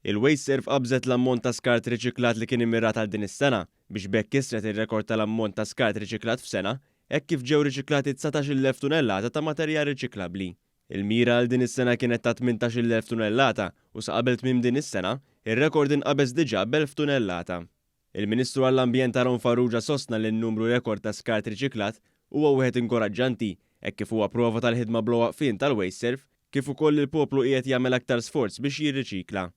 Il-WasteServ qabżet l-ammont ta' skart riċiklat li kien immirat għal din is-sena biex b'hekk kisret ir-rekord tal-ammont ta' skart riċiklat f'sena hekk kif ġew riċiklati 19,000 tunellata ta' materjal riċiklabbli. Il-mira għal din is-sena kienet ta' 18,000 tunellata u sa qabel tmiem din is-sena, ir-rekord inqabeż diġà b'elf tunellata. Il-Ministru għall-Ambjent Aaron Farrugia sostna li n-numru rekord ta' skart riċiklat huwa wieħed inkoraġġanti hekk kif huwa prova tal-ħidma bla waqfien tal-WasteServ kif ukoll li l-poplu qiegħed jagħmel aktar sforz biex jirriċikla.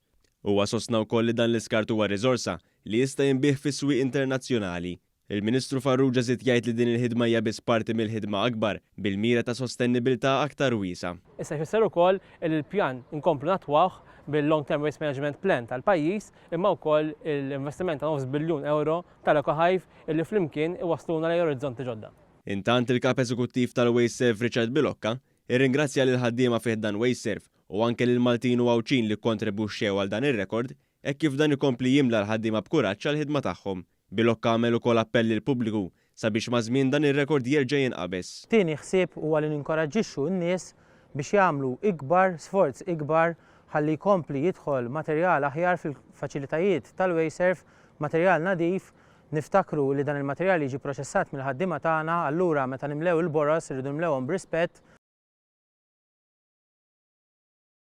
Huwa sostna wkoll li dan l-iskart huwa riżorsa li jista' jinbiegħ fis-swieq internazzjonali. Il-Ministru Farrugia żied jgħid li din il-ħidma hija biss parti mill-ħidma akbar bil-mira ta' sostennibilità aktar wiesgħa. Issa jfisser ukoll li l-pjan inkomplu nattwawh bil-Long Term Waste Management Plan tal-pajjiż imma wkoll l-investiment ta' nofs biljun ewro tal-EcoHive illi flimkien iwassluna lejn orizzonti ġodda. Intant il-Kap Eżekuttiv tal-WasteServ Richard Bilocca irringrazzja lill-ħaddiema fi ħdan WasteServ u anke lill-Maltin u Għawdxin li kkontribwixxew għal dan ir-rekord hekk kif dan ikompli jimla l-ħaddiema b'kuraġġ għall-ħidma tagħhom. Bilocca għamel ukoll appell lill-pubbliku sabiex maż-żmien dan ir-rekord jerġa' jinqabeż. Tieni ħsieb huwa li ninkoraġġixxu n-nies biex jagħmlu ikbar sforz ikbar ħalli jkompli jidħol materjal aħjar fil-faċilitajiet tal-WasteServ, materjal nadif. Niftakru li dan il-materjal jiġi proċessat mill-ħaddiema tagħna, allura meta nimlew il-boroż irridu nimlewhom b'rispett.